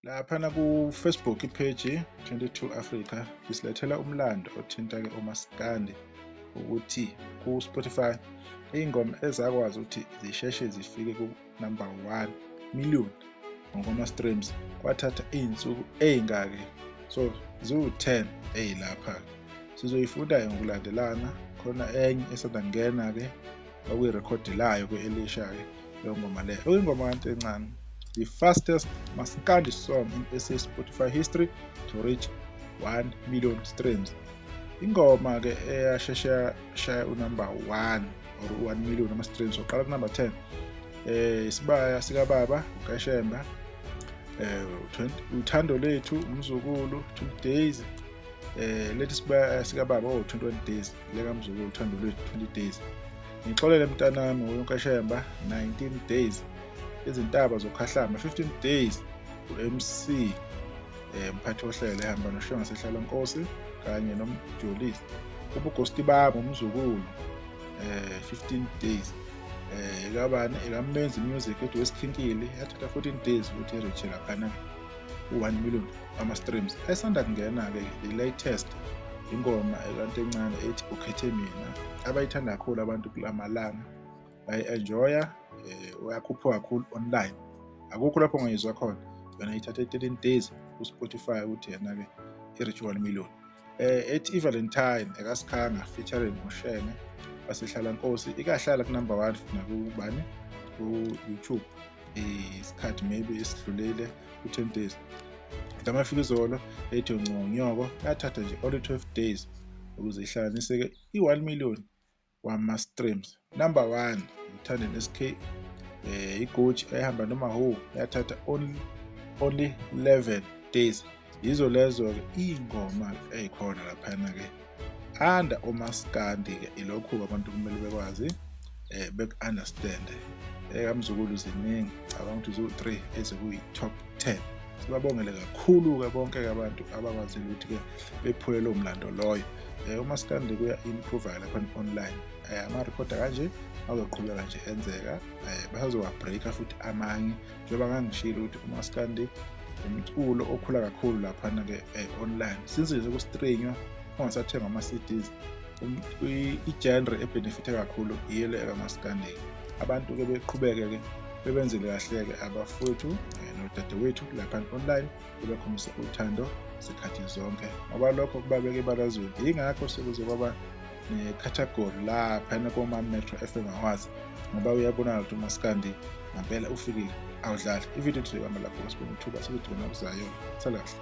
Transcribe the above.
Laphana ku-Facebook ipage 22 Africa isilethela umlando othinta-ke umaskandi ukuthi ku-Spotify iy'ngoma ezakwazi ukuthi zisheshe zifike ku-number 1 million ngokwama-streams kwathatha iy'nsuku ey'ngaki, so ziwu-10 ey'lapha. Sizoyifunda-ke ngokulandelana, khona enye esanda kungena-ke okuyirekhodi layo-ke elisha-ke leyo ngoma leyo. Okuyingoma kanti encane, the fastest maskandi song in SA Spotify history to reach 1 million streams. Ingoma-ke eyasheshe yashaya unumber 1 or 1 million ama-streams, waqala kunumber 10. Isibaya sikababa uKashemba, uthando lethu umzukulu 20 days, lethi sibaya sikababa 21 days, leka mzukulu uthando lethu 20 days, ngixolele mntanami uKashemba 19 days, izintaba zokhahlamba 15 days, u-MC mphathi wohlelo ehamba noShonga sehlala Nkosi kanye noMjolisi, ubugosti bami umzukulu 15 days, ekabani ekaMenzi Music ethi wesikhinkili yathatha 14 days ukuthi i-reach laphana u-1 million ama-streams. Esanda kungena-ke the latest ingoma ekanti encane ethi ukhethe mina, abayithanda kakhulu abantu kulamalanga, bayi-enjoya, uyakhuphuka kakhulu online, akukho lapho ongayizwa khona. Yona ithathe 13 days ku-Spotify ukuthi yena-ke i-reach 1 million. Ethi i-Valentine ekaSikhanga featuring uShenge basehlala Nkosi ikahlala ku-number 1 nakubani ku-YouTube isikhathi maybe esidlulile ku-10 days. Amafika izolo ethi uNconyoko yathatha nje only 12 days ukuze ihlanganiseke i-1 million wama-streams. Number 1 uThandeni SK, iGucci ehamba noma who yathatha only 11 days. Yizo lezo-ke iy'ngoma ey'khona laphana-ke under umaskandi-ke, ilokhu-ke abantu kumele bekwazi beku-understand. Ekamzukulu ziningi, cabanga ukuthi ziwu-3 ezikuyi-top 10. Sibabongele kakhulu-ke bonke-ke abantu abakwazile ukuthi-ke bephule lowo mlando loyo. Umaskandi kuya-improve lapha online, amarekhoda kanje azoqhubeka nje enzeka, basazowa-break-a futhi amanye, njengoba ngangishilo ukuthi umaskandi umculo okhula kakhulu laphana-ke online since nje ku-stream-wa ungasathengwa ama-CDs. I-genre ebenefithe kakhulu iyele ekamaskandi. Abantu-ke beqhubeke-ke bebenzele kahle-ke abafowethu nodadewethu lapha online, bebakhombisa uthando sikhathi zonke, ngoba lokho kubabeka ebalazweni. Yingakho sekuze kwaba ne-category laphana koma-Metro FM Awards, ngoba uyabonakala ukuthi umaskandi ngampela ufikile awudlali. Ividiyo sizoyibamba lapho, sibonga ithuba, sizodibana kuzayo. Sala kahle.